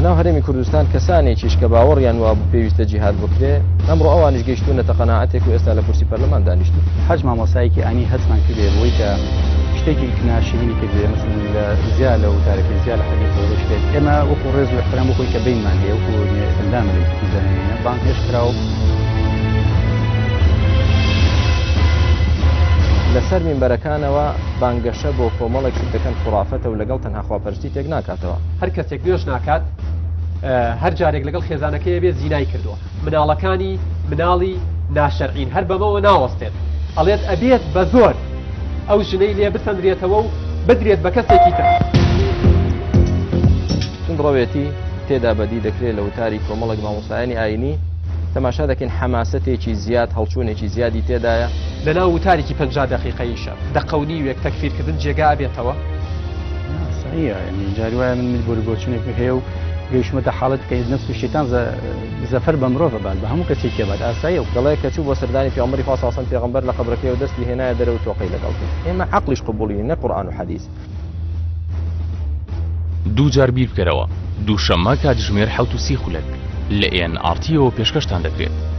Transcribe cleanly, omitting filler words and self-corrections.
لەناو هەرێمی کوردستان کەسانێکیش کە باوەڕیان وابوو پێویستە جیهاد بکرێ، ئەمڕۆ ئەوانیش گەیشتوونەتە قەناعەتێک و ئێستا لە کورسی پەرلەمان دانیشتوون. حەج مامۆستایەکی ئانی هەستمان کردێ بۆی کە شتێکی ناشرینی کردێ مەسەلەن لە زیا لە وتارەکەی زیا لە حەدیثەوە لە شتێک ئێمە وەکو ڕێز و احترام بۆ خۆی کە بینمان هەیە وەکو ئەندام لە یەکێتی زانایانە بانگهێشت کراو لەسەر مینبەرەکانەوە بانگەشە بۆ کۆمەڵێک شت دەکەن خورافەتە و لەگەڵ تەنها خواپەرستی تێک ناکاتەوە. هەر کەسێک نوێژ ناکات هەر جارێک لەگەڵ خێزانەکەی بێ زینای کردووە مناڵەکانی مناڵی ناشەرعین هەر بەمەوە ناوەستێت ئەڵێت ئەبێت بە زۆر ئەو ژنەی لێ بسەندرێتەوە و بدرێت بە کەسێکی تر. توندڕەوێتی تێدا بەدی دەکرێت لە وتاری کۆمەڵێک مامۆستایانی ئایینی، تەماشا دەکەین حەماسەتێکی زیاد، هەڵچوونێکی زیادی تێدایە. لەناو وتارێکی 50 دەقیقەییشە دەقە و نیوێک تەکفیرکردن جێگا ئەبێتەوە؟ نا سەعیە یعنی جاری وایە من بۆر بۆچونێک هەیە و گەیشتمەتە حاڵەت کە نەفس و شەیتان زەفەر بە مرۆڤ بات بە هەموو کەسێکی بات ئاساییە و دەڵێ کە چوو بۆ سەردانی پێغەمبەری خوا صلی اللە علیه و سلم پێغەمبەر لە قەبرەکەیەوە دەستی هێنایە دەرەوە و تۆقەی لەگەڵ کرد ئێمە عەقڵیش قبوڵی نە قورئان و حەدیس. دووجار بیر بکەرەوە دووشەممە کاتژمێر 7:30 خولەک لە ئێن ئاڕ تیەوە پێشکەشتان دەکرێت.